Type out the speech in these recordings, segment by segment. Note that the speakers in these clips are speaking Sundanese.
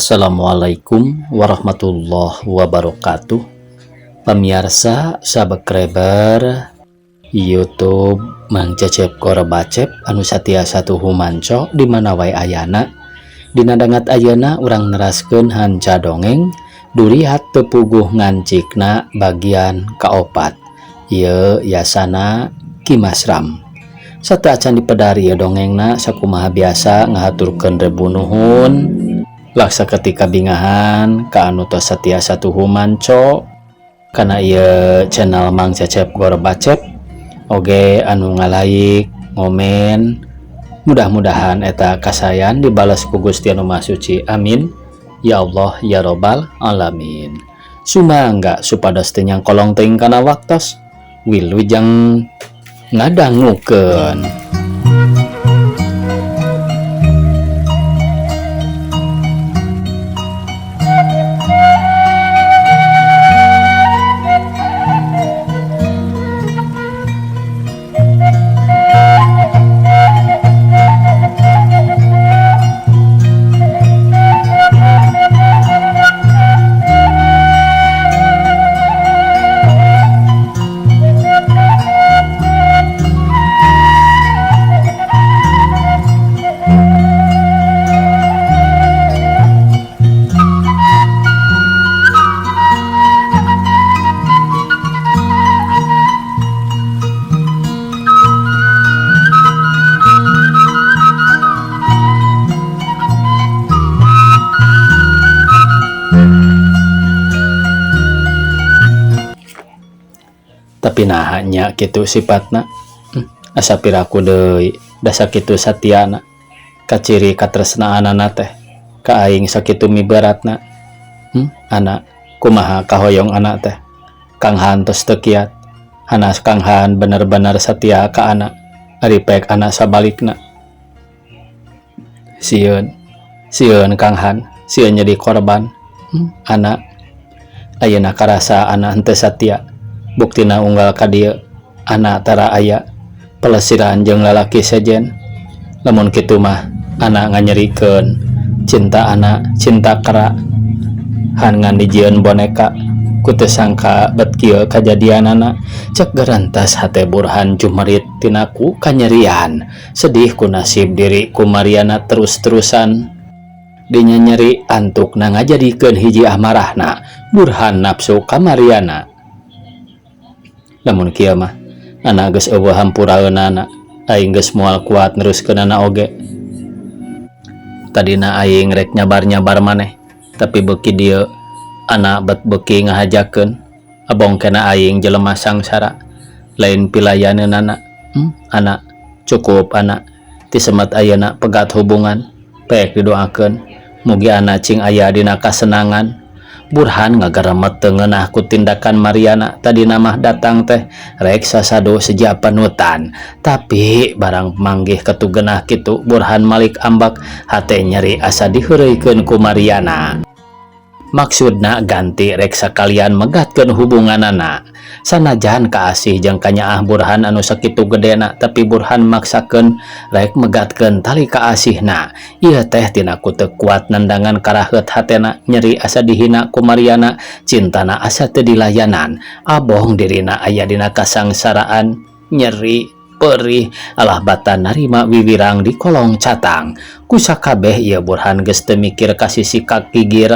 Assalamualaikum warahmatullahi wabarakatuh. Pemirsa subscriber YouTube Mang Cecep Korbacep anu satia satuhu manco di mana wae ayana. Dina dangat ayeuna urang neraskeun hanca dongeng Duriat Teu Puguh Ngancikna bagian kaopat. Ieu yasana Ki Masram. Sateuacan dipedar ieu dongengna, sakumaha biasa ngahaturkeun rebu nuhun laksa ketika bingahan ka anu tos satia satuhu manco kana ieu channel Mang Cecep Gorbacep, oge anu ngalaik, ngomen. Mudah-mudahan eta kasayan dibalas ku Gusti Anu Maha Suci. Amin ya Allah ya Robbal alamin. Sumangga supados teu nyangkolong teuing kana waktos. Wilujeng ngadangukeun. Tapi naha nya kitu sifatna, asa piraku deui da sakitu satiana, kaciri katresnaanana teh ka aing sakitu miberatna. Anak kumaha kahoyong anak teh? Kang Han tos teu kiat hanas. Kang Han bener-bener satia ka anak, ari pek anak sabalikna. Sieun, sieun Kang Han, sieun jadi korban. Anak ayeuna karasa anak henteu satia. Buktina unggal ka dieu anak tara aya, pelesiran jeung lalaki sejen. Lamun kitu mah anak nganyerikeun cinta anak, cinta kera Han ngan dijieun boneka. Ku teu sangka bet kieu kajadianana, cek gerentas hate Burhan jumerit tinaku kanyerian. Sedih ku nasib diri ku Mariana terus-terusan dinyanyeri, antukna ngajadikeun hiji amarahna Burhan nafsu ka Mariana. Lamun kieu mah anak geus eueuh hampuraeunana, aing geus moal kuat neruskeunana oge. Tadina aing rek nyabar-nyabar maneh, tapi beuki dieu anak bet beuki ngahajakeun. Abong kena aing jelema sangsara lain pilayaneunana. Anak cukup, anak ti semet ayeuna pegat hubungan. Pek didoakeun mugi anak cing aya dina kasenangan. Burhan ngagaremet teu ngeunah ku tindakan Mariana. Tadina mah datang teh rek sasado seja panutan, tapi barang manggih ketugenah kitu Burhan malik ambak, hate nyeri asa diheureuykeun ku Mariana. Maksudna ganti rek sakalian megatkeun hubunganana. Sanajan kaasih jeung kanyaah Burhan anu sakitu gedena, tapi Burhan maksakeun rek megatkeun tali kaasihna. Ieu teh tina ku teu kuat nandangan karaheut hatena nyeri asa dihina ku Mariana, cintana asa teu dilayanan. Abong dirina aya dina kasangsaraan, nyeri perih alah batan narima wiwirang di kolong catang. Ku sakabeh ieu Burhan geus teu mikir ka sisi kagigir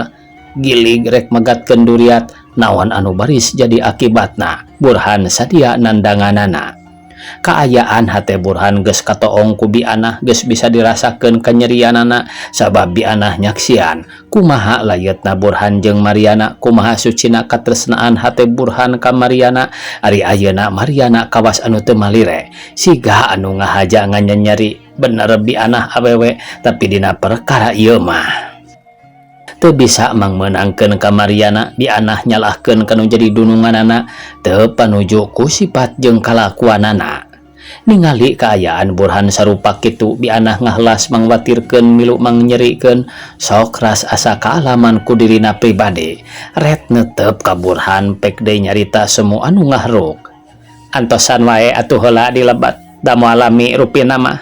gilig rek megatkeun duriat. Naon anu baris jadi akibatna, Burhan sadia nandanganana. Kaayaan hate Burhan geus katoong ku Bianah, geus bisa dirasakeun kanyerianana, sabab Bianah nyaksian kumaha layeutna Burhan jeung Mariana, kumaha sucina katresnaan hate Burhan ka Mariana. Ari ayeuna Mariana kawas anu teu malire, siga anu ngahaja nganyanyeri. Bener Bianah awewe, tapi dina perkara ieu mah teu bisa mangmeunangkeun ka Mariana. Bianah nyalahkeun kanu jadi dununganana, teu panuju ku sifat jeung kalakuanana. Ningali kaayaan Burhan sarupa kitu, Bianah ngahlas mangwatirkeun, milu mangnyerikeun. Sok ras asa kaalaman ku dirina pribadi. Ret netep ka Burhan, pek deui nyarita semu anu ngahruk. Antosan wae atuh heula dilebat, da moal lami rupina mah.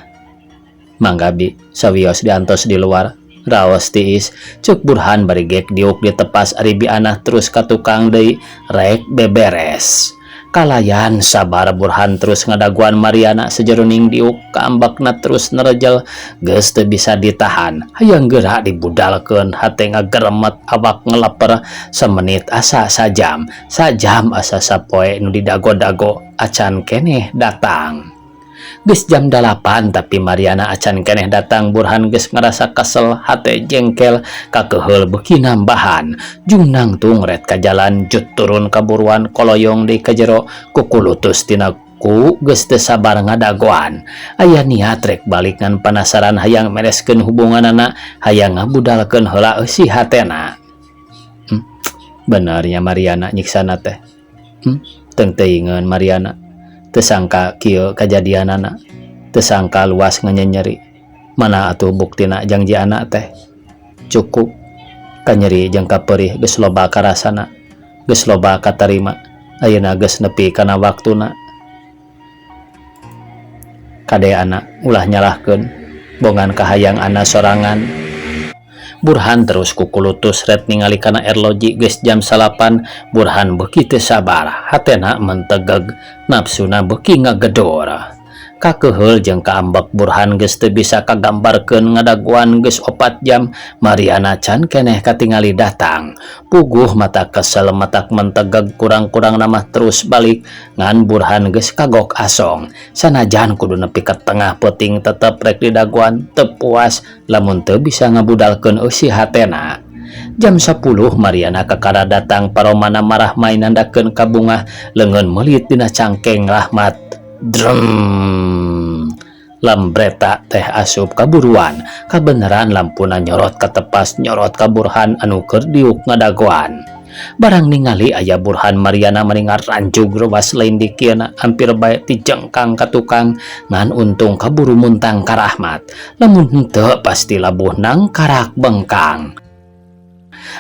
Mangga Bi, sawios diantos di luar. Raos tiis, cek Burhan bari gek diuk ditepas ari Bianah terus ka tukang deui rek beberes. Kalayan sabar Burhan terus ngadaguan Mariana sejeroning diuk kaambakna terus nerejel geus teu bisa ditahan hayang geura dibudalkeun hate ngageremet awak ngeleper semenit asa sajam sajam asa sapoe nu didago-dago acan keneh datang. Geus jam 8 tapi Mariana acan keneh datang. Burhan geus ngarasa kesel, hate jengkel, kakeheul beuki nambahan. Jung nangtung ret ka jalan jut turun kaburuan koloyong deui ka jero kukulutus tina ku geus teu sabar ngadagoan. Aya niat rek balik ngan panasaran hayang mereskeun hubunganana, hayang ngabudalkeun heula eusi hatena. Bener nya Mariana nyiksana teh. Teu teuingeun Mariana. Teu sangka kieu kajadianana, teu sangka luas nganyenyeri. Mana atuh buktina janji anak teh? Cukup kanyeri jeung kaperih geus loba karasana, geus loba katarima, ayeuna geus nepi kana waktuna. Kade anak ulah nyalahkeun, bongan kahayang anak sorangan. Burhan terus kukulutus ret ningali kana erloji geus jam 9. Burhan beuki teu sabar, hatena mentegeg, nafsuna beuki ngagedor. Kakeheul jeung kaambek Burhan geus teu bisa kagambarkeun ngadaguan geus 4 jam Mariana can keneh katingali datang. Puguh mata kesel matak mentegeg kurang-kurang namah terus balik ngan Burhan geus kagok asong. Sanajan kudu nepi ka tengah peuting tetep rek didaguan, teu puas lamun teu bisa ngabudalkeun eusi hatena. Jam 10 Mariana kakara datang, paromana marah main nandakeun kabungah, leungeun meulit dina cangkeng Rahmat. Drem. Lambreta teh asup kaburuan, kabeneran lampuna nyorot katepas nyorot ka Burhan anu keur diuk ngadagoan. Barang ningali aya Burhan, Mariana mani ngaranjug reuwas lain dikieuna, hampir bae tijengkang ka tukang ngan untung kaburu muntang ka Rahmat. Lamun henteu pasti labuh nangkarak bengkang.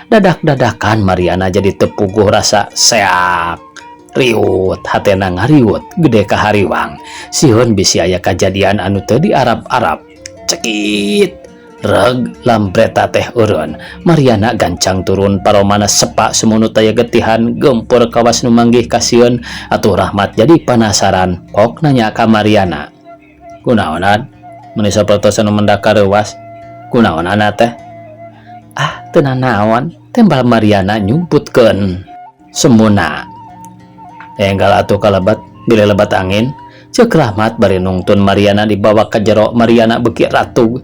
Dadak-dadakan Mariana jadi tepuguh rasa seak. Riut hatena ngariut gede kahariwang. Sieun bisi aya kajadian anu teu diarap-arap. Cekit. Reg lambreta teh eureun. Mariana gancang turun, paromana sepak semunut aya getihan gempur kawas nu manggih kasieun. Atuh Rahmat jadi panasaran pok nanya ka Mariana. Kunaonan? Meuni sapertos anu mendak kareuwas. Kunaon ana teh? Ah, teu nanaon, tembal Mariana nyumputkeun semuna. Enggal atuh kalebat bilih lebat angin. Cek Rahmat bari nungtun Mariana dibawa ka jero. Mariana beuki ratug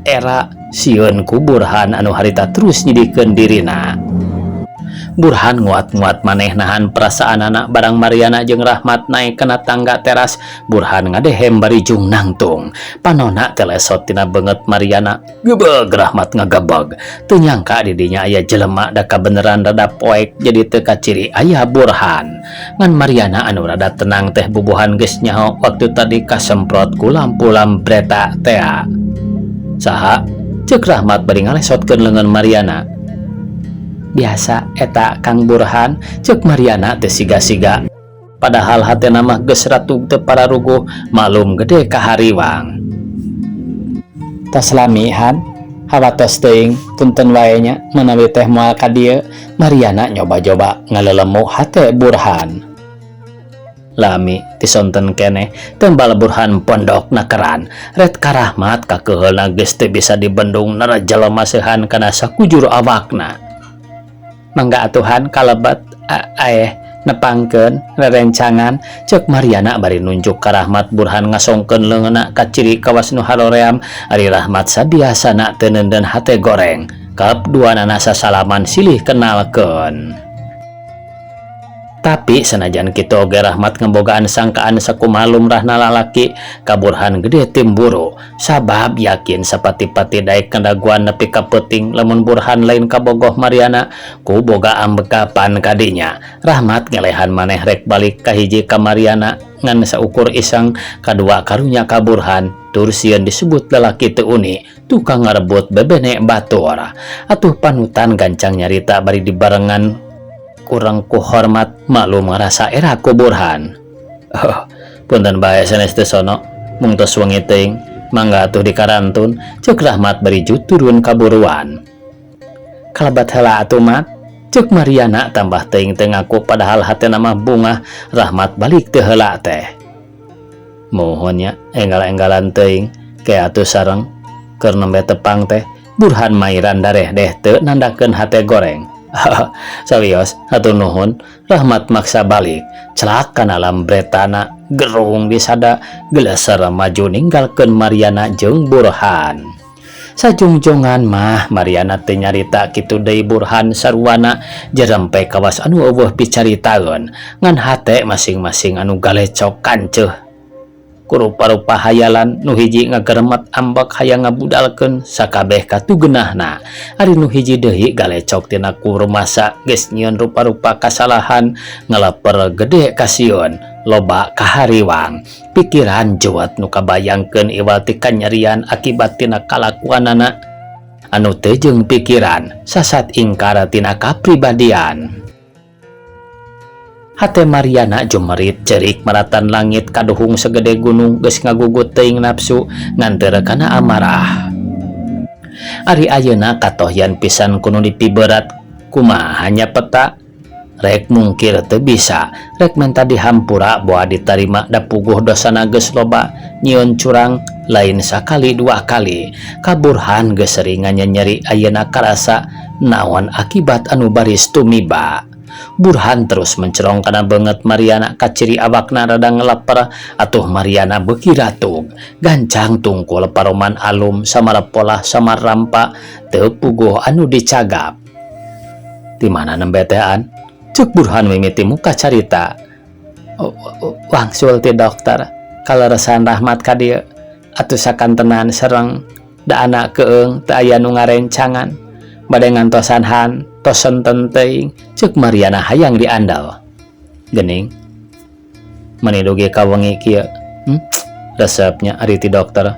era sieun ku Burhan anu harita terus nyidikeun dirina. Burhan nguat-nguat maneh nahan perasaanana barang Mariana jeung Rahmat naik kana tangga teras. Burhan ngadehem bari jung nangtung, panona telesot tina beungeut Mariana. Gebeg Rahmat ngagebeg, teu nyangka di dinya aya jelema da kabeneran rada poek jadi teu kaciri aya Burhan. Ngan Mariana anu rada tenang teh bubuhan geus nyaho waktu tadi kasemprot ku lampu lambreta tea. Saha? Cek Rahmat bari ngalesotkeun leungeun Mariana. Biasa eta Kang Burhan, cek Mariana teh siga-siga. Padahal hatena mah geus ratug teu pararuguh, maklum gede kahariwang. Tos lami Han, hawatos teuing, punten wae nya manawi teh moal ka dieu. Mariana nyoba-joba ngalelemu hate Burhan. Lami tisonten keneh, tembal Burhan pondok nakeran. Ret ka Rahmat kakeheulna geus teu bisa dibendung narajel maseuhan kana sakujur awakna. Mangga atuhan kalebet aeh nepangkeun rerencangan, cek Mariana bari nunjuk ka Rahmat. Burhan ngasongkeun leungeunna kaciri kawas nu haroream, ari Rahmat sabiasana teu neundeun hate goreng. Kap duanana sasalaman silih kenalkeun. Tapi sanajan kitu oge Rahmat ngebogaan sangkaan sakumaha lumrahna lalaki ka Burhan gede timburu, sabab yakin sapati-pati daek kadaguan nepi ka peuting lamun Burhan lain kabogoh Mariana ku boga ambekapan kadinya. Rahmat ngelehan maneh rek balik kahiji ka Mariana ngan saukur iseng, kadua karunya ka Burhan tur sieun disebut lalaki teu uni tukang ngarebut bebene batur. Atuh panutan gancang nyarita bari dibarengan kurang ku hormat, maklum ngarasa era ku Burhan. Oh, punten bae sanes teu sono mung tos wengi teuing. Mangga atuh dikarantun, ceuk Rahmat bari turun kaburuan. Kalabat heula atuh, Mat, ceuk Mariana tambah teuing teu ngaku, padahal hatena mah bungah Rahmat balik teu heula teh. Muhun nya, enggal-enggalan teuing ke atuh sareng keur nembe tepang teh. Burhan mairan dareh deh teu nandakeun hate goreng. Sawios, hatur nuhun. Rahmat maksa balik, celak kana lambretana, gerung disada, geleser maju ninggalkeun Mariana jeung Burhan. Sajungjongan mah Mariana teu nyarita kitu deui. Burhan sarwana jerempe kawas anu euweuh picaritaeun, ngan hate masing-masing anu galecok kanceuh ku rupa-rupa hayalan. Nu hiji ngageremet ambek hayang ngabudalkeun sakabeh katugenahna, ari nu hiji deui galecok tina kurumasa geus nyieun rupa-rupa kasalahan, ngaleper gede kasieun, loba kahariwang pikiran juat nu kabayangkeun iwal ti kanyerian akibat tina kalakuanana anu teu jeung pikiran, sasat ingkar tina kapribadian. Hate Mariana jumerit cerik maratan langit, kaduhung segede gunung geus ngagugut teuing nafsu nganteur kana amarah. Ari ayeuna katohyan pisan kudu dipiberat. Kumaha nya peta? Rek mungkir teu bisa, rek menta dihampura boa ditarima, da puguh dosana geus loba, nyieun curang lain sakali dua kali. Ka Burhan geus sering nyeri, ayeuna karasa naon akibat anu baris tumiba. Burhan terus mencerong kana beungeut Mariana, kaciri awakna rada ngeleper. Atuh Mariana beuki ratug gancang tungkul paroman alum, samara polah samar rampa, teu puguh anu dicagap. "Di mana nembe teh, An?" cek Burhan mimiti muka carita. "Oh, oh, wangsul ti dokter kaleresan Rahmat ka dieu atuh sakantenan sareng, da anak keung teu aya nu ngarencangan bade ngantosan Han tos senten teuing," cek Mariana hayang diandal. "Gening mani dugi ka wengi kieu, Resepnya ari ti dokter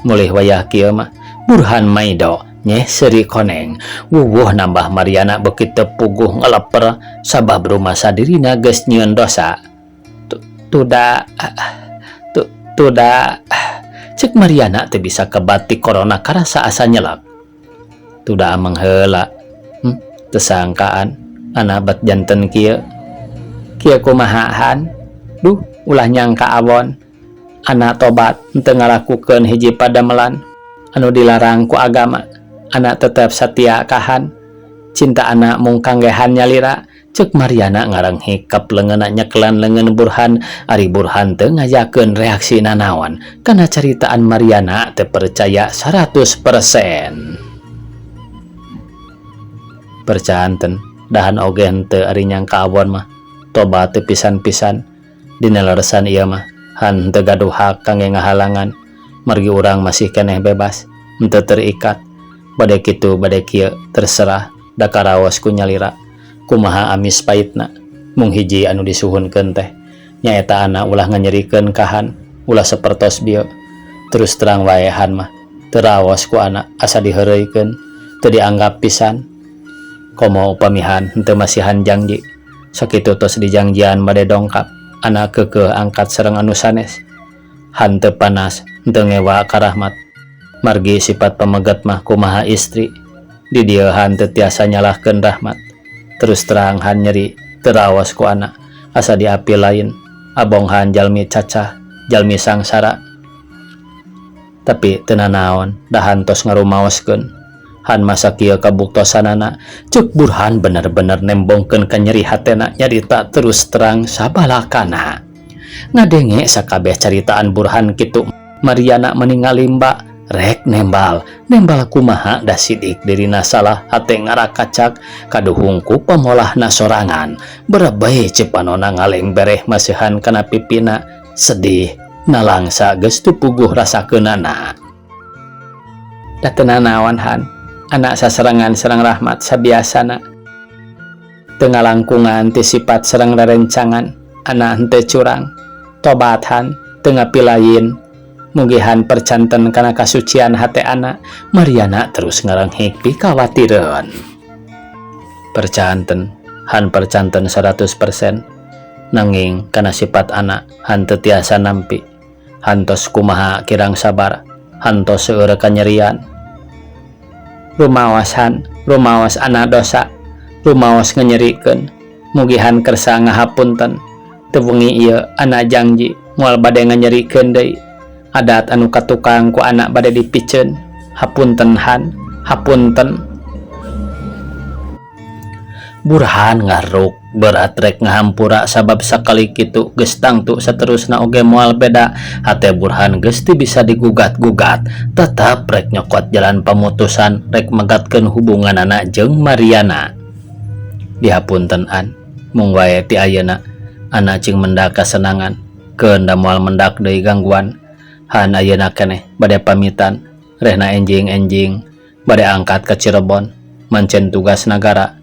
mulih wayah kieu mah," Burhan maido nyeh seuri koneng. Wuwuh nambah Mariana beuki teu puguh ngeleper sabab rumasa dirina geus nyieun dosa. Tuda tuda," cek Mariana teu bisa kebati korona karasa asa nyelak. "Tuda ameng heula, Teu sangkaan anak bat janten kieu." "Kieu kumaha, Han?" "Duh, ulah nyangka awon. Anak tobat, henteu ngalakukeun hiji padamelan anu dilarang ku agama. Anak tetep satia ka Han. Cinta anak mung kangge Han nyalira," cek Mariana ngarenghik kaplengeunna nyekelan leungeun Burhan. Ari Burhan teu ngayakeun reaksi nanaon kana caritaan Mariana, teu percaya 100%. "Percanten dahan oge henteu, ari nyangka awon mah tobat teu pisan-pisan. Dina leresan ieu mah Han henteu gaduh hak kangge ngahalangan, margi urang masih keneh bebas, henteu terikat. Bade kitu bade kieu terserah, da karaos ku nyalira kumaha amis paitna. Mung hiji anu disuhunkeun teh nyaeta anak ulah nganyerikeun ka Han, ulah sapertos bieu. Terus terang wae Han mah teu raos ku anak, asa diheureuykeun, teu dianggap pisan. Komo upami Han henteu masihan janji. Sakitu tos dijangjian bade dongkap, anak keukeuh angkat sareng anu sanes. Han teu panas, henteu ngewa ka Rahmat, margi sifat pameget mah kumaha istri. Di dieu Han teu tiasa nyalahkeun Rahmat. Terus terang Han nyeri, teu raos ku anak, asa diapi lain. Abong Han jalmi cacah, jalmi sangsara, tapi teu nanaon, da Han tos ngarumaoskeun. Han masa kieu kabuktosanana," cek Burhan bener-bener nembongkeun kanyeri hatena, nyarita terus terang sabalakana. Ngadenge sakabeh caritaan Burhan kitu, Mariana meni ngalimba rek nembal. Nembal kumaha, da sidik dirina salah? Hate ngarakacak kaduhung ku pamolahna sorangan. Berebay cepanona ngaleng bereh masihan kana pipina, sedih nalangsa geus teu puguh rasakeunana. "Da teu nanaon, Han, anak sasarengan sareng Rahmat sabiasana, teu ngalangkungan ti sifat sareng rerencangan. Anak henteu curang. Tobat, Han, teu ngapilain. Mugi Han percanten kana kasucian hate anak," Mariana terus ngarenghik pikawatireun. "Percanten, Han, percanten 100%. Nanging kana sifat anak Han teu tiasa nampi. Han tos kumaha kirang sabar. Hantos seueur kanyerian. Rumaos Han, rumaos ana dosa, rumaos nganyerikeun. Mugi Han kersa ngahapunten. Teu wengi ieu ana jangji moal bade nganyerikeun deui. Adat anu katukang ku ana bade dipiceun. Hapunten Han, hapunten. Burhan ngaruk berat rek ngahampura sabab sakali kitu geus tangtu saterusna oge moal beda. Hate Burhan geus teu bisa digugat-gugat, tetep rek nyokot jalan pamutusan rek megatkeun hubunganana jeung Mariana. Dihapunten An, mung wae ti ayeuna ana cing mendak kasenangan, keun da moal mendak deui gangguan. Han ayeuna keneh bade pamitan, rehna enjing-enjing bade angkat ka Cirebon mancen tugas nagara.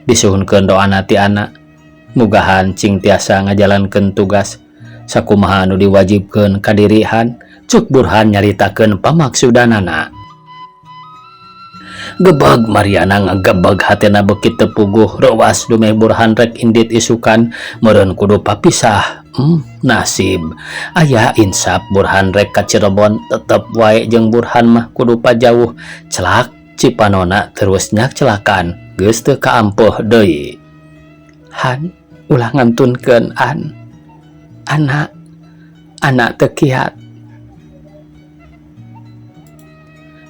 Disuhunkeun doana ti ana, mugahan cing tiasa ngajalankeun tugas sakumaha anu diwajibkeun ka diri Han, cuk Burhan nyaritakeun pamaksudanana. Gebeg Mariana ngagebeg hatena beuki teu puguh reuas dumeh Burhan rek indit isukan meureun kudu papisah. Nasib aya insap Burhan rek ka Cirebon tetep wae jeung Burhan mah kudu pajauh celak cipanona terus nyak celakan geus teu kaampuh deui. Han ulah ngantunkeun an. Ana ana teu kiat.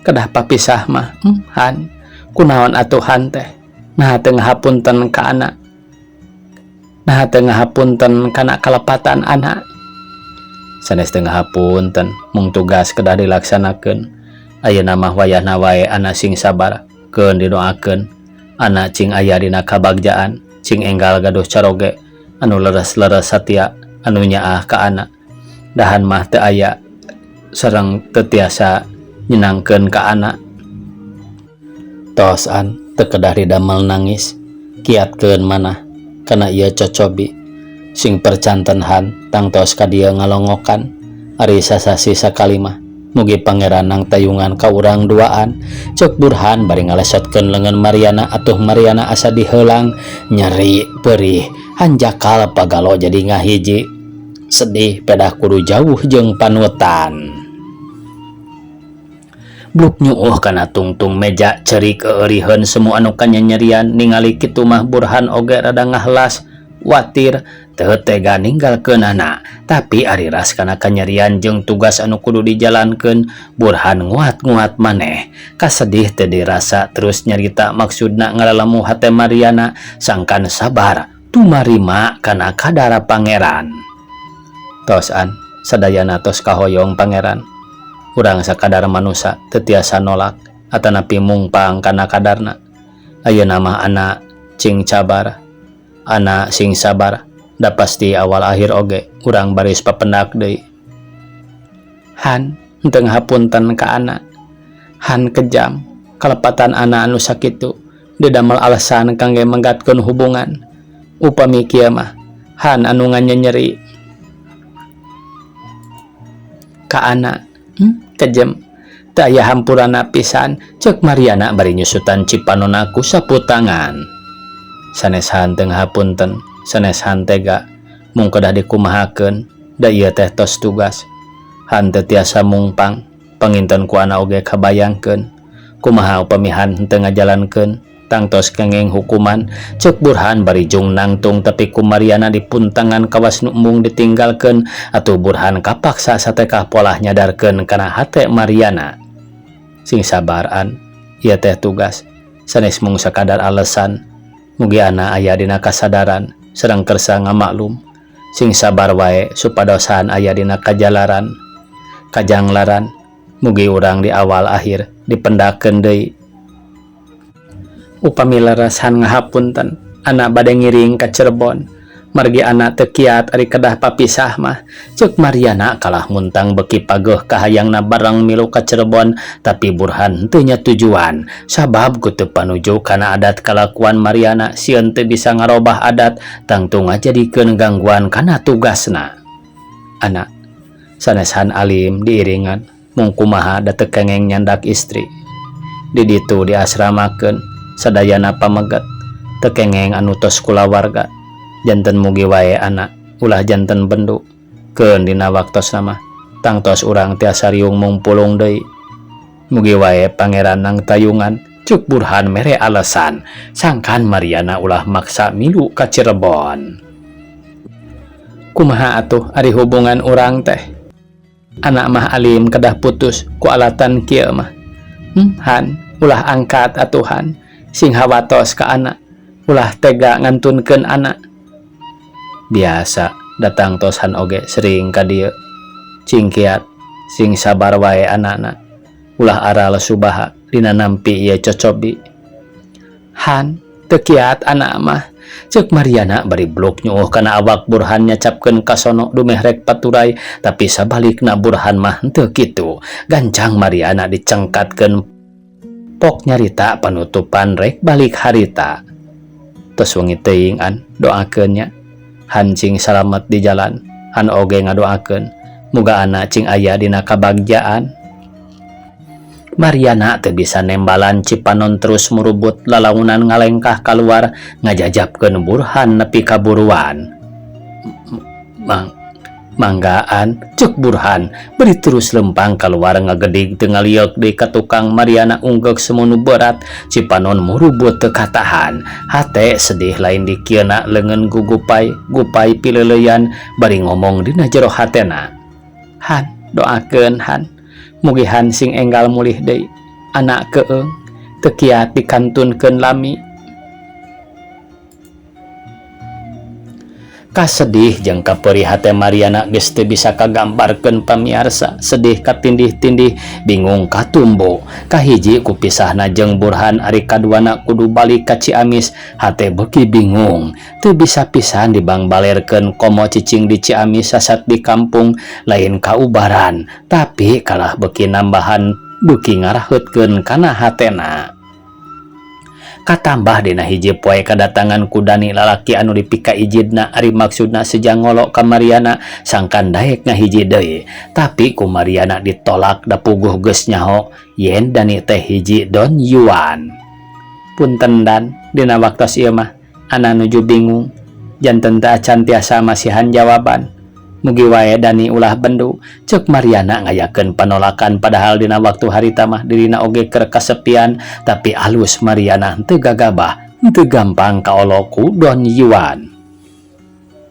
Kedah papisah mah, Han. Kunaon atuh Han teh? Naha teu ngahapunten ka ana? Naha teu ngahapunten kana kalepatan ana? Sanes teu ngahapunten, mung tugas kedah dilaksanakeun. Ayeuna mah wayahna wae ana sing sabar, keun didoakeun. Ana cing aya dina kabagjaan, cing enggal gaduh caroge anu leres-leres satia, anu nyaah ka ana. Dahan mah teu aya sareng teu tiasa nyenangkeun ka ana. Tos an teu kedah didamel nangis, kiatkeun manah kana ieu cocobi. Sing percanten Han tangtos ka dieu ngalongokan, ari sasasi sakali mah. Mugi Pangeran nangtayungan ka urang duaan, cek Burhan bari ngalesotkeun leungeun Mariana atuh Mariana asa diheulang, nyeri, perih, hanjakal pagalo jadi ngahiji. Sedih pedah kudu jauh jeung panutan. Bluk nyuuh kana tungtung meja cerik euriheun semu anu kanyanyerian ningali kitu mah Burhan oge rada ngahelas. Watir teu tega ninggalkeunana, tapi ari ras kana kanyerian jeung tugas anu kudu dijalankeun, Burhan nguat-nguat maneh. Kasedih teu dirasa terus nyarita maksudna ngalelemu hate Mariana sangkan sabar tumarima kana kadara Pangeran. Tos an, sadayana tos kahoyong Pangeran. Urang sakadar manusa teu tiasa nolak atanapi mungpang kana kadarna. Ayeuna mah ana cing cabar, ana sing sabar, da pasti awal akhir oge urang baris papendak deui. Han, henteu ngahapunten ka ana. Han kejam, kalepatan ana anu sakitu didamel alasan kangge menggatkeun hubungan. Upami kieu mah Han anu nganyenyeri ka ana. Kejem. Teu aya hampurana pisan, ceuk Mariana bari nyusutan cipanona ku sapu tangan. Sanes Han teu ngahapunten, sanes Han tega, mung kedah dikumahakeun, da ieu teh tos tugas. Han teu tiasa mungpang, panginten ku ana oge kabayangkeun. Kumaha upami Han henteu ngajalankeun, tangtos kenging hukuman, ceuk Burhan bari jung nangtung tapi ku Mariana dipuntangan kawas nu embung ditinggalkeun, atuh Burhan kapaksa satekah polah nyadarkeun kana hate Mariana. Sing sabar an, ieu teh tugas, sanes mung sakadar alesan. Mugi ana aya dina kasadaran sareng kersa ngamaklum. Sing sabar wae supados Han aya dina kajalaran, kajanglaran. Mugi urang di awal akhir dipendakeun deui. Upami leres Han ngahapunten, ana bade ngiring ka Cirebon. Margi ana teu kiat ari kedah papisah mah. Ceuk Mariana kalah muntang beuki pageuh kahayangna bareng milu ka Cirebon, tapi Burhan teu nya tujuan. Sabab ku teu panuju kana adat kalakuan Mariana sieun teu bisa ngarobah adat, tangtu ngajadikeun gangguan kana tugasna. Ana sanes Han alim diiringan, mung kumaha da teu kengeng nyandak istri. Di ditu diasramakeun sadayana pameget, teu kengeng anu tos kulawarga. Janten mugi wae ana ulah janten bendu. Keun dina waktosna mah tangtos urang tiasa riung mungpulung deui. Mugi wae Pangeran nangtayungan, cuk Burhan mere alasan sangkan Mariana ulah maksa milu ka Cirebon. Kumaha atuh ari hubungan urang teh? Anak mah alim kedah putus ku alatan kieu mah. Han, ulah angkat atuhan, sing hawatos ka anak, ulah tega ngantunkeun anak. Biasa datang tosan oge sering ka dieu. Cingkiat sing sabar wae anakna, ulah aral subaha dina nampi ieu cocobi. Han, teu kiat anak mah. Cek Mariana bari blok nyuuh kana awak Burhan nyacapkeun kasono dumeh rek paturay, tapi sabalikna Burhan mah henteu kitu. Gancang Mariana dicengkatkeun pok nyarita panutupan rek balik harita. Tos wengi teuing an, doakeun nya. Han cing salamet di jalan, han oge ngadoakeun muga anak cing aya dina kabagjaan. Mariana teu bisa nembalan Cipanon terus murubut lalaunan ngalengkah kaluar ngajajapkeun Burhan nepi ka buruan. Manggaan cek Burhan beri terus lempang kaluar ngagedig teu ngalieuk deui ka tukang. Mariana unggeuk semunu berat, Cipanon murubut teu katahan, hate sedih lain dikieuna, leungeun gugupai gupai pileuleyan bari ngomong dina jero hatena. Han, doakeun Han, mugihan sing enggal mulih deui, anak keung teu kiat dikantunkeun lami. Kasedih jeung kapeurih hate Mariana geus teu bisa kagambarkeun pamiarsa, sedih katindih-tindih, bingung katumbo. Kahiji ku pisahna jeung Burhan, ari kaduana kudu balik ka Ciamis, hate beuki bingung. Teu bisa pisan dibangbalerkeun komo cicing di Ciamis sasat di kampung lain kaubaran, tapi kalah beuki nambahan beuki ngaraheutkeun kana hatena. Katambah dina hiji poe kadatangan ku Dani lalaki anu dipika ijidna, ari maksudna seja ngolok ka Mariana sangkan daek ngahiji deui, tapi ku Mariana ditolak da puguh geus nyaho yen Dani teh hiji Don Yuan. Punten dan dina waktos ieu mah ana nuju bingung, janten teu acan tiasa masihan jawaban. Mugi wae Dani ulah bendu, cek Mariana ngayakeun panolakan, padahal dina waktu harita mah dirina oge keur kasepian, tapi alus Mariana henteu gagabah, henteu gampang kaolo ku Don Yuan.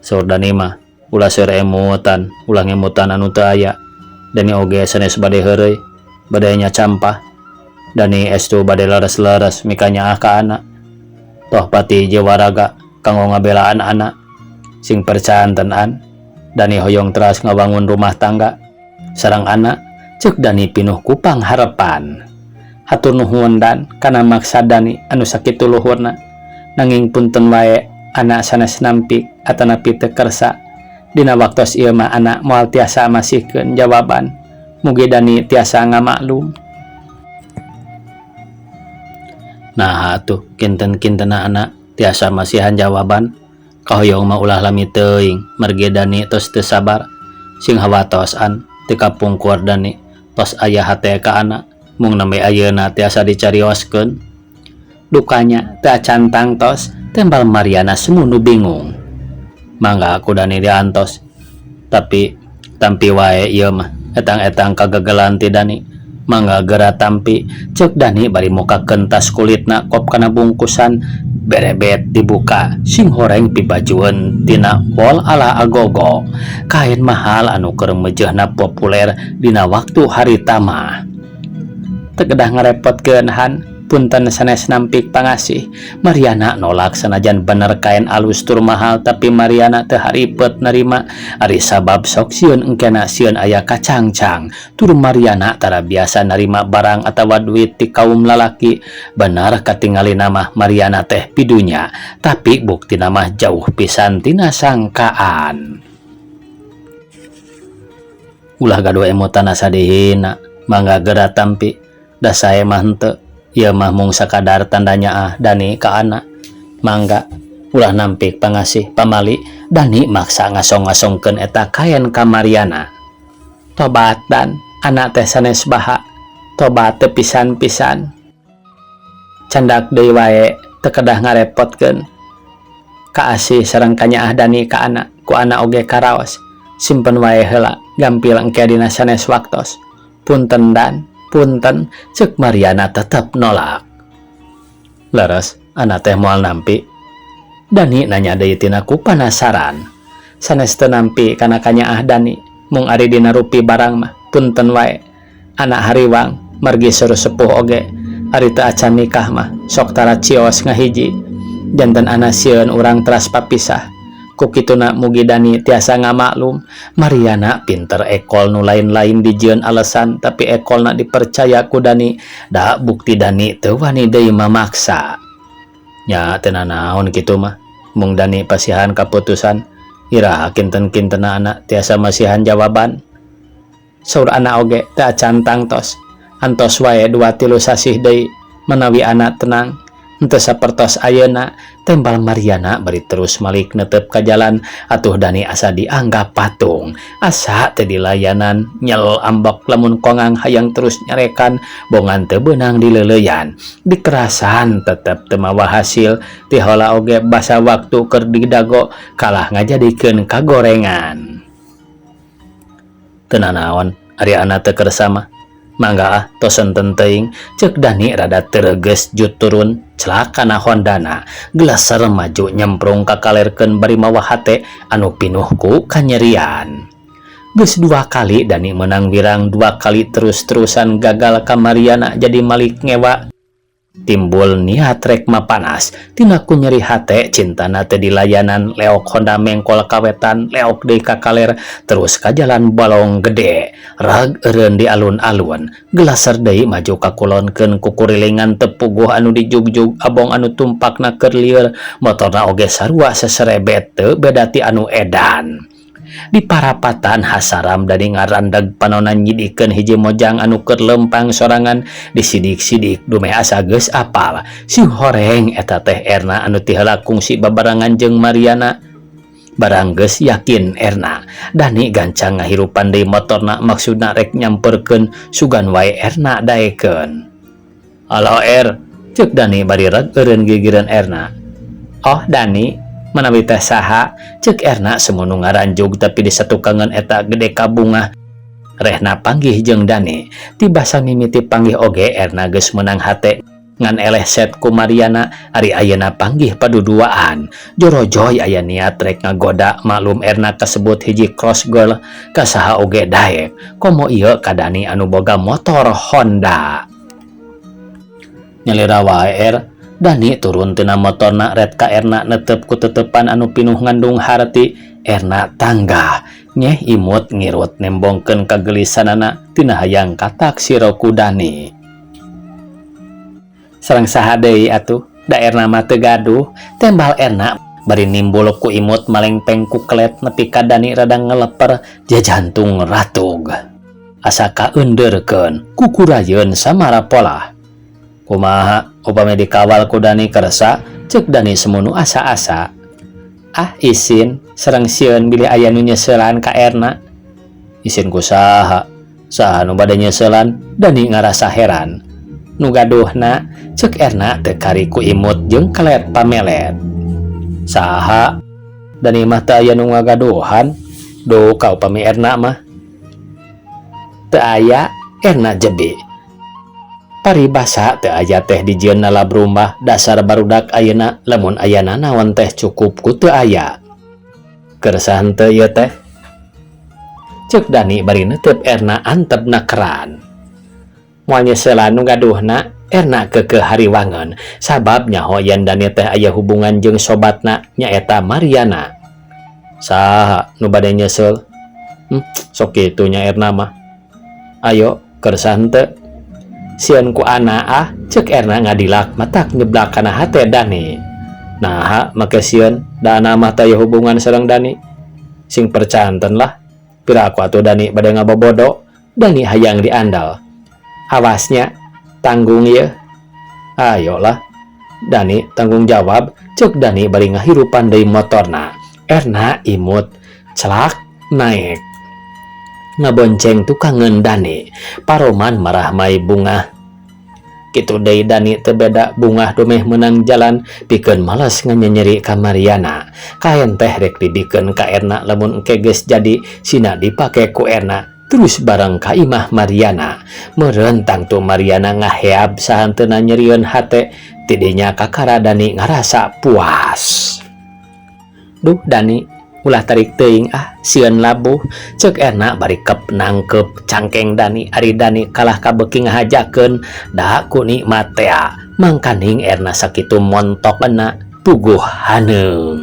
Saur Dani mah ulah seur emutan, ulah ngemutan anu teu aya. Dani oge sanes bade heureuy, bade nya campah. Dani estu bade leres-leres mikanyaah ka anak. Toh pati jewaraga kanggo ngabelaan anak. Sing percanten an, Dani hoyong teras ngabangun rumah tangga sareng anak, cek Dani pinuh ku pangharepan. Hatur nuhun dan kana maksa Dani anu sakitu luhurna, nanging punten wae anak sanes nampik atanapi teu kersa. Dina waktos ieu mah anak moal tiasa masihkeun jawaban, mugi Dani tiasa ngamaklum. Nah atuh kinten-kintena anak tiasa masihan jawaban. Kahoyong mah ulah lami teuing margi Dani tos teu sabar. Sing hawatos an teu kapungkur Dani tos aya hate ka anak, mung nembe ayeuna tiasa dicarioskeun. Dukanya teu acan tangtos, tembal Mariana semunu bingung. Mangga ku Dani diantos, tapi tampi wae ieu mah etang-etang kagagalan ti Dani. Mangga geura tampi, cek Dani bari mukakeun tas kulitna kop kana bungkusan berebet dibuka sing horeng pibajueun tina wol ala agogo, kain mahal anu keur mejeuhna populer dina waktu harita mah. Teu kedah ngarepotkeun Han, punten sanes nampik pangasih. Mariana nolak sanajan bener kain alus tur mahal, tapi Mariana teu haripet narima ari sabab sok sieun engkena sieun aya kacangcang. Tur Mariana tara biasa narima barang atawa duit ti kaum lalaki. Bener katingalina mah Mariana teh pidunya, tapi buktina mah jauh pisan tina sangkaan. Ulah gaduh emutan asa dihina, mangga geura tampi, da sae mah henteu. Ieu mah mung sakadar tandanya ah Dani ka anak. Mangga ulah nampik pangasih pamali. Dani maksa ngasong-ngasongkeun eta kaen ka Mariana. Tobat dan anak teh sanes baha, tobat teu pisan-pisan. Candak deui wae teu kedah ngarepotkeun. Kaasih sareng kanyaah Dani ka anak, ku anak oge karaos. Simpen wae heula gampil engke dina sanes waktos. Punten dan Punten, cek Mariana tetep nolak. Leres, ana teh moal nampi. Dani nanya deui tina ku panasaran. Sanes teu nampi kana kanyaah Dani, mung ari dina rupi barang mah punten wae. Ana hariwang margi saur sepuh oge, ari teu acan nikah mah sok tara cios ngahiji. Janten ana sieun urang teras papisah. Ku kituna mugi Dani tiasa ngamaklum. Mariana pinter ekol nu lain-lain dijieun alasan tapi ekolna dipercaya ku Dani. Da bukti Dani teu wani deui mamaksa. Nya teu nanaon kitu mah. Mung Dani pasihan kaputusan. Iraha kinten-kintena ana tiasa masihan jawaban. Saur ana oge teu acan tangtos. Antos wae dua tilu sasih deui manawi ana tenang. Henteu sapertos ayeuna, tembal Mariana bari terus malik netep ka jalan atuh Dani asa dianggap patung. Asa teu dilayanan, nyel ambek lamun kongang hayang terus nyarekan bongan teu beunang dileuleyan. Dikerasan tetep teu mawa hasil, tihola oge basa waktu keur didago kalah ngajadikeun kagorengan. Teu nanaon ari ana teu kersa mah. Mangga ah, tos enten teuing, ceuk Dani rada teu reugeuh jut turun celak kana Hondana. Geleser maju nyemprung kakalerkeun bari mawa hate anu pinuh ku kanyerian. Geus dua kali Dani meunang wirang, dua kali terus-terusan gagal ka Mariana jadi malik ngewa. Timbul niat rek mapanas tina ku nyeri hate cintana teu dilayanan. Leok Honda mengkol ka wetan, leok deui ka kaler, terus ka jalan Balong Gede, rag eureun di alun-alun, gelaser deui maju kakulonkeun kukurilingan teu puguh anu dijugjug abong anu tumpakna keur lieur, motorna oge sarua seserebet teu beda ti anu edan. Di parapatan hasaram Dani ngarandag panona nyidikeun hiji mojang anu keur lempang sorangan, disidik-sidik dumeh asa geus apal. Sihoreng eta teh Erna anu ti heula kungsi babarengan jeung Mariana. Barang geus yakin Erna, Dani gancang ngahirupan deui motorna, maksudna rek nyamperkeun sugan wae Erna daekeun. "Halo Er," ceuk Dani bari reg eureun gigireun Erna. "Oh Dani, manawi teh saha?" ceuk Erna semunu ngaranjug tapi di satukangeun eta gede kabungah rehna panggih jeung Dani. Tibasa mimiti panggih oge Erna geus meunang hate ngan eleh set ku Mariana, ari ayeuna panggih paduduaan jorojoy aya niat rek ngagoda. Maklum Erna kasebut hiji cross girl, ka saha oge daek, komo ieu ka Dani anu boga motor Honda. "Nyalira wae Er." Dani turun tina motorna ret ka Erna netep ku tetepan anu pinuh ngandung harti. Erna tanggah nyeh imut ngirut nembongkeun kagelisanana tina hayang kataksir ku Dani. "Sareng saha deui atuh, da Erna mah teu gaduh," tembal Erna bari nimbul ku imut malengpeng ku kelet nepi ka Dani rada ngeleper jajantung ratug. Asa kaeundeurkeun kukurayeun samara polah. "Kumaha upami dikawal ku Dani, kersa?" ceuk Dani semunu asa-asa. "Ah, isin sareng sieun bilih aya nu nyeuselan ka Erna." "Isin ku saha? Saha nu bade nyeuselan?" Dani ngarasa heran. "Nu gaduhna," ceuk Erna teu kari ku imut jeung kelet pamelet. "Saha? Dani mah teu aya nu ngagaduhan. Duka upami Erna mah." "Teu aya," Erna jebi. Paribasa teu aya teh dijieun nalab rumah, dasar barudak ayeuna lamun aya nanaon teh cukup ku teu aya. "Kersa henteu ieu teh?" ceuk Dani bari neuteup Erna antepna keran. "Moal nyeuselan nu gaduhna?" Erna keukeuh hariwangeun sabab nyaho yen Dani teh aya hubungan jeung sobatna nyaeta Mariana. "Saha nu bade nyeuseul? Sok kitu nya Erna mah. Ayo, kersa henteu?" "Sieun ku ana ah," ceuk Erna ngadilak matak nyeblak kana hate Dani. "Naha make sieun, da ana mah teu aya hubungan sareng Dani. Sing percanten lah. Piraku atuh Dani bade ngabobodo." Dani hayang diandal. "Awas nya, tanggung yeuh." "Ayolah Dani, tanggung jawab," ceuk Dani bari ngahirupan deui motorna. Erna imut celak naek ngabonceng tukangeun Dani. Paroman marahmai bungah kitu deui Dani teu beda, bungah dumeh meunang jalan pikeun males nganyenyeri ka Mariana. Kaen teh rek dibikeun ka Erna lamun engke geus jadi sina dipake ku Erna. Terus bareng ka imah Mariana. Meureun tangtu Mariana ngaheab sahanteuna nyerieun hate, tidinya kakara Dani ngarasa puas. "Duh Dani, ulah tarik teuing ah, sieun labuh," cek Erna bari kep nangkep cangkeng Dani. Ari Dani kalah kabeuki ngahajakeun da ku nikmat tea, mangkaning Erna sakitu montokna puguh haneung.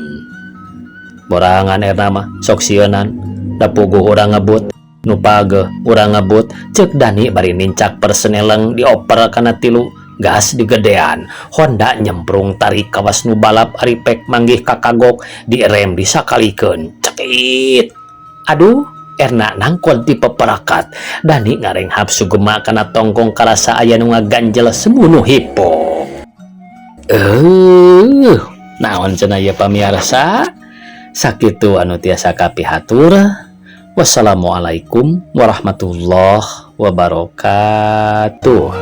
"Borangan Erna mah sok sieunan, da puguh urang ngebut nu pageuh urang ngebut," cek Dani bari nincak perseneleng dioper kana tilu, gas digedean. Honda nyemprung tarik kawas nu balap. Ari pek manggih kakagok, direm disakalikeun, cekit. Aduh, Erna nangkon ti peperakat. Dani ngarenghap sugema kana tongkong, karasa aya nu ngaganjel semunu hipo. Naon cenah ieu, pamiarsa? Sakitu anu tiasa kapihatur. Wassalamualaikum warahmatullahi wabarakatuh.